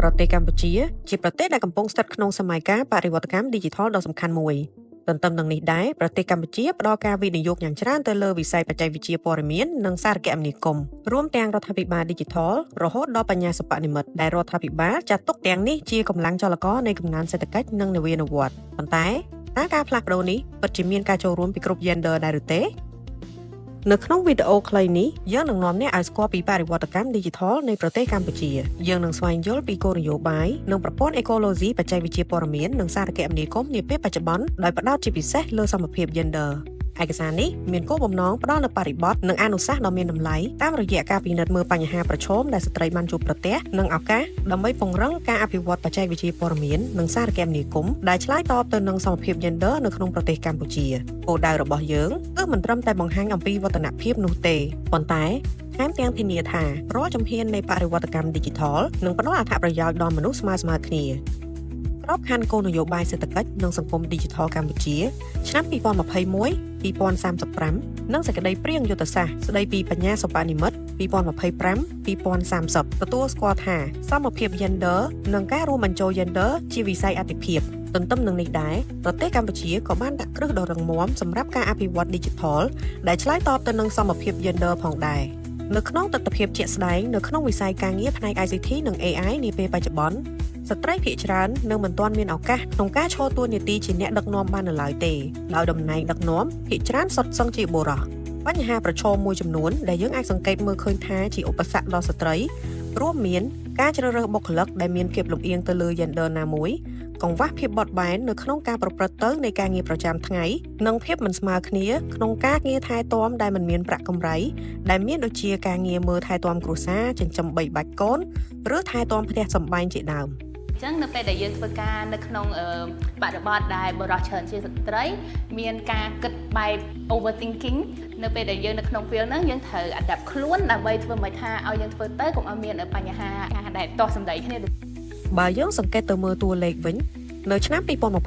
ប្រទេសកម្ពុជាជាប្រទេសដែលកំពុងស្ថិតក្នុងសម័យកាលបរិវត្តកម្មឌីជីថលដ៏សំខាន់មួយទន្ទឹមនឹងនេះដែរប្រទេសកម្ពុជាផ្ដល់ការវិនិយោគយ៉ាងច្រើនទៅលើវិស័យបច្ចេកវិទ្យាព័ត៌មាននិងសារគមនាគមន៍រួមទាំងរដ្ឋាភិបាលឌីជីថលរហូតដល់បញ្ញាសិប្បនិម្មិតដែលរដ្ឋាភិបាលចាត់ទុកទាំងនេះជាកម្លាំងចលករនៃកំណើនសេដ្ឋកិច្ចនិងនវានុវត្តន៍ប៉ុន្តែតើការផ្លាស់ប្ដូរនេះពិតជាមានការចូលរួមពីគ្រប់ gender ដែរឬទេនៅក្នុងវីដេអូខ្លីនេះយើងនឹងនាំអ្នកឲ្យស្គាល់ពីបរិវត្តកម្មឌីជីថលនៃប្រទេសកម្ពុជាយើងនឹងស្វែងយល់ពីគោលនយោបាយនិងប្រព័ន្ធអេកូឡូស៊ីបច្ចេកវិទ្យាព័ត៌មាននិងសារគមនាគមន៍នាពេលបច្ចុប្បន្នដោយផ្ដោតជាពិសេសលើសមភាព gender ឯកសារនេះមានគោលបំណងផ្ដល់នូវបរិបទនិងអនុសាសន៍ដ៏មានតម្លៃតាមរយៈការពិនិត្យមើលបញ្ហាប្រឈមដែលស្ត្រីបានជួបប្រទះនិងឱកាសដើម្បីពង្រឹងការអភិវឌ្ឍបច្ចេកវិទ្យាព័ត៌មាននិងសារគមនាគមន៍ដែលឆ្លើយតបទៅនឹងសមភាព gender នៅក្នុងប្រទេសកម្ពុជាគោលដៅរបស់យើងគឺមិនត្រឹមតែបង្ហាញអំពីវឌ្ឍនភាពនោះទេប៉ុន្តែថែមទាំងធានាថារាល់ជំហាននៃបរិវត្តកម្មឌីជីថលនឹងផ្ដល់អត្ថប្រយោជន៍ដល់មនុស្សស្មើៗគ្នាក្របខ័ណ្ឌគោលនយោបាយសេដ្ឋកិច្ចនិងសង្គមឌីជីថលកម្ពុជា ឆ្នាំ2021 2035និងសេចក្តីព្រាងយុទ្ធសាស្ត្រស្តីពីបញ្ញាសិប្បនិម្មិត2025 2030ទទួលស្គាល់ថាសមភាព gender និងការរួមបញ្ចូល gender ជាវិស័យអាទិភាពទន្ទឹមនឹងនេះដែរប្រទេសកម្ពុជាក៏បានដាក់គ្រឹះដ៏រឹងមាំសម្រាប់ការអភិវឌ្ឍ Digital ដែលឆ្លើយតបទៅនឹងសមភាព gender ផងដែរនៅក្នុងទស្សនវិជ្ជាជាក់ស្ដែងនៅក្នុងវិស័យការងារផ្នែក ICT និង AI នាពេលបច្ចុប្បន្នស្ត្រីភាគច្រើននៅមិនទាន់មានឱកាសក្នុងការឈរតួនាទីជាអ្នកដឹកនាំបាននៅឡើយទេដោយតំណែងដឹកនាំភាគច្រើនសុទ្ធសឹងជាបុរសបញ្ហាប្រឈមមួយចំនួនដែលយើងអាចសង្កេតមើលឃើញថាជាឧបសគ្គដល់ស្ត្រីរួមមានការជ្រើសរើសបុគ្គលិកដែលមានភាពលំអៀងទៅលើ gender ណាមួយកង្វះភាពបត់បែននៅក្នុងការប្រព្រឹត្តទៅនៃការងារប្រចាំថ្ងៃនិងភាពមិនស្មើគ្នាក្នុងការងារថែទាំដែលមិនមានប្រាក់កម្រៃដែលមានដូចជាការងារមើលថែទាំគ្រួសារចិញ្ចឹមបីបាច់កូនឬថែទាំផ្ទះសម្បែងជាដើម អញ្ចឹងនៅពេលដែលយើងធ្វើការនៅក្នុងបរិបទដែលបុរសច្រើនជាស្ត្រី មានការគិតបែប overthinking នៅពេលដែលយើងនៅក្នុង field ហ្នឹងយើងត្រូវ adapt ខ្លួនដើម្បីធ្វើម៉េចថាឲ្យយើងធ្វើទៅកុំឲ្យមានបញ្ហាការដែលទាស់សម្ដីគ្នា បើយើងសង្កេតទៅមើលតួលេខវិញនៅឆ្នាំ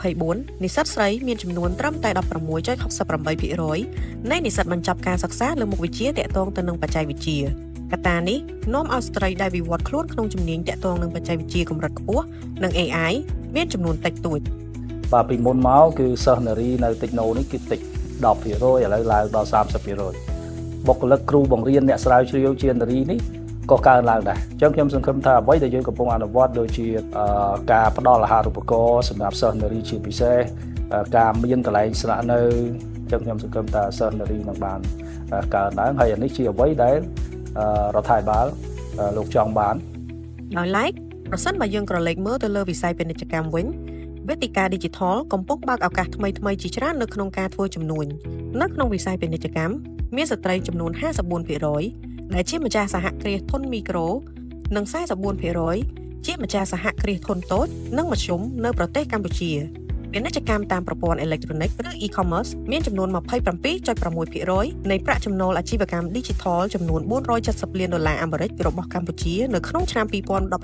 2024និស្សិតស្រីមានចំនួនត្រឹមតែ16.68%នៃនិស្សិតបញ្ចប់ការសិក្សាលើមុខវិជ្ជាទាក់ទងទៅនឹងបច្ចេកវិទ្យាកត្តានេះនាំឲ្យស្ត្រីដែលវិវត្តខ្លួនក្នុងជំនាញទាក់ទងនឹងបច្ចេកវិទ្យាកម្រិតខ្ពស់និង AI មានចំនួនតិចតួច បាទពីមុនមកគឺសិស្សនារីនៅTechno នេះគឺតិច10%ឥឡូវឡើងដល់30%បុគ្គលិកគ្រូបង្រៀនអ្នកស្រាវជ្រាវជានារីនេះក៏កើនឡើងដែរអញ្ចឹងខ្ញុំសង្ឃឹមថាអ្វីដែលយើងកំពុងអនុវត្តដូចជាការផ្ដល់អាហារូបករណ៍សម្រាប់សិស្សនារីជាពិសេសការមានកន្លែងស្នាក់នៅអញ្ចឹងខ្ញុំសង្ឃឹមថាសិស្សនារីនឹងបានកើនឡើងហើយអានេះជាអ្វីដែលរដ្ឋាភិបាលលោកចង់បាន ដោយឡែកប្រសិនបើយើងក្រឡេកមើលទៅលើវិស័យពាណិជ្ជកម្មវិញវេទិកា Digital កំពុងបើកឱកាសថ្មីៗជាច្រើននៅក្នុងការធ្វើជំនួញនៅក្នុងវិស័យពាណិជ្ជកម្មមានស្ត្រីចំនួន54%ដែលជាម្ចាស់សហគ្រាសធុនមីក្រូនិង44%ជាម្ចាស់សហគ្រាសធុនតូចនិងមធ្យមនៅប្រទេសកម្ពុជាពាណិជ្ជកម្មតាមប្រព័ន្ធអេឡិចត្រូនិកឬ e-commerce មានចំនួន27.6%នៃប្រាក់ចំណូលអាជីវកម្ម Digital ចំនួន470លានដុល្លារអាមេរិករបស់កម្ពុជានៅក្នុងឆ្នាំ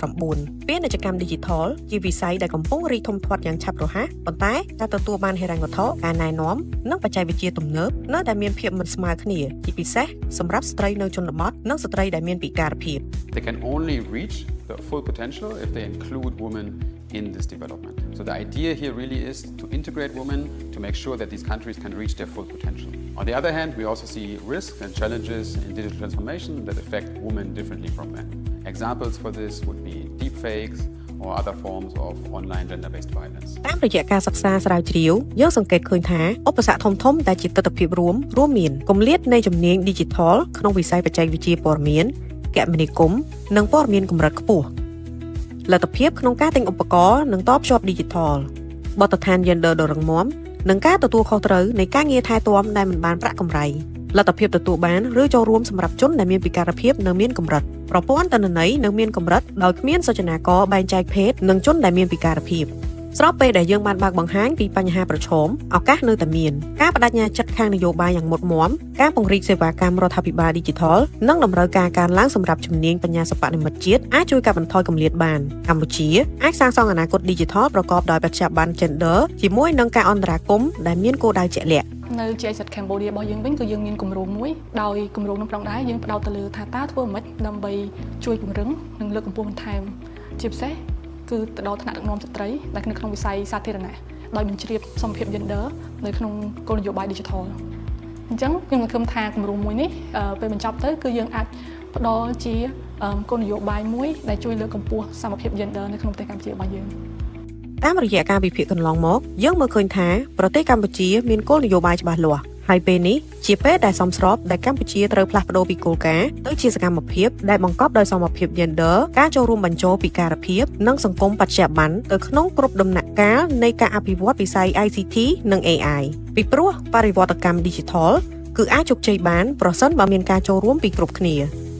2019ពាណិជ្ជកម្ម Digital ជាវិស័យដែលកំពុងរីកធំធាត់យ៉ាងឆាប់រហ័សប៉ុន្តែការទទួលបានហិរញ្ញវត្ថុការណែនាំនិងបច្ចេកវិទ្យាទំនើបនៅតែមានភាពមិនស្មើគ្នាជាពិសេសសម្រាប់ស្ត្រីនៅជនបទនិងស្ត្រីដែលមានពិការភាព They can only reach the full potential if they include women in this development. So the idea here really is to integrate women to make sure that these countries can reach their full potential. On the other hand, we also see risks and challenges in digital transformation that affect women differently from men. Examples for this would be deepfakes or other forms of online gender-based violence. តាមរយៈការសិក្សាស្រាវជ្រាវយើងសង្កេតឃើញថាឧបសគ្គធំៗដែលជាទិដ្ឋភាពរួមរួមមានគម្លាតនៃជំនាញ Digital ក្នុងវិស័យបច្ចេកវិទ្យាព័ត៌មានគមនាគមន៍និងព័ត៌មានកម្រិតខ្ពស់លទ្ធភាពក្នុងការទិញឧបករណ៍និងតភ្ជាប់ Digital បទដ្ឋាន Gender ដ៏រឹងមាំនិងការទទួលខុសត្រូវនៃការងារថែទាំដែលមិនបានប្រាក់កម្រៃលទ្ធភាពទទួលបានឬចូលរួមសម្រាប់ជនដែលមានពិការភាពនៅមានកម្រិតប្រព័ន្ធទិន្នន័យនៅមានកម្រិតដោយគ្មានសូចនាករបែងចែកភេទនិងជនដែលមានពិការភាពស្របពេលដែលយើងបានបើកបង្ហាញពីបញ្ហាប្រឈមឱកាសនៅតែមានការបដិញ្ញាចិត្តខាងនយោបាយយ៉ាងមុតមមការពង្រីកសេវាកម្មរដ្ឋាភិបាលឌីជីថលនិងតម្រូវការកើនឡើងសម្រាប់ជំនាញបញ្ញាសិប្បនិម្មិតជាតិអាចជួយកាត់បន្ថយគម្លាតបានកម្ពុជាអាចសាងសង់អនាគតឌីជីថលប្រកបដោយបច្ចេកបណ្ណ gender ជាមួយនឹងការអន្តរាគមន៍ដែលមានគោលដៅជាក់លាក់ នៅ GIZ Cambodia របស់យើងវិញគឺយើងមានគម្រោងមួយដោយគម្រោងនោះផងដែរយើងផ្ដោតទៅលើថាតើធ្វើម៉េចដើម្បីជួយពង្រឹងនិងលើកកម្ពស់បន្ថែមជាពិសេស គឺទៅដល់ថ្នាក់ដឹកនាំស្ត្រីដែលនៅក្នុងវិស័យសាធារណៈដោយបញ្ជ្រាបសមភាព gender នៅក្នុងគោលនយោបាយ digital។ អញ្ចឹងខ្ញុំសង្ឃឹមថាគម្រោងមួយនេះពេលបញ្ចប់ទៅគឺយើងអាចផ្ដល់ជាគោលនយោបាយមួយដែលជួយលើកកម្ពស់សមភាព gender នៅក្នុងប្រទេសកម្ពុជារបស់យើង។ តាមរយៈការវិភាគកន្លងមកយើងមើលឃើញថាប្រទេសកម្ពុជាមានគោលនយោបាយច្បាស់លាស់ហើយពេលនេះជាពេលដែលសមស្របដែលកម្ពុជាត្រូវផ្លាស់ប្ដូរពីគោលការណ៍ទៅជាសកម្មភាពដែលបង្កប់ដោយសមភាព gender ការចូលរួមបញ្ចូលពិការភាពនិងសង្គមបច្ចុប្បន្នទៅក្នុងគ្រប់ដំណាក់កាលនៃការអភិវឌ្ឍវិស័យ ICT និង AI ពីព្រោះបរិវត្តកម្ម Digital គឺអាចជោគជ័យបានប្រសិនបើមានការចូលរួមពីគ្រប់គ្នា។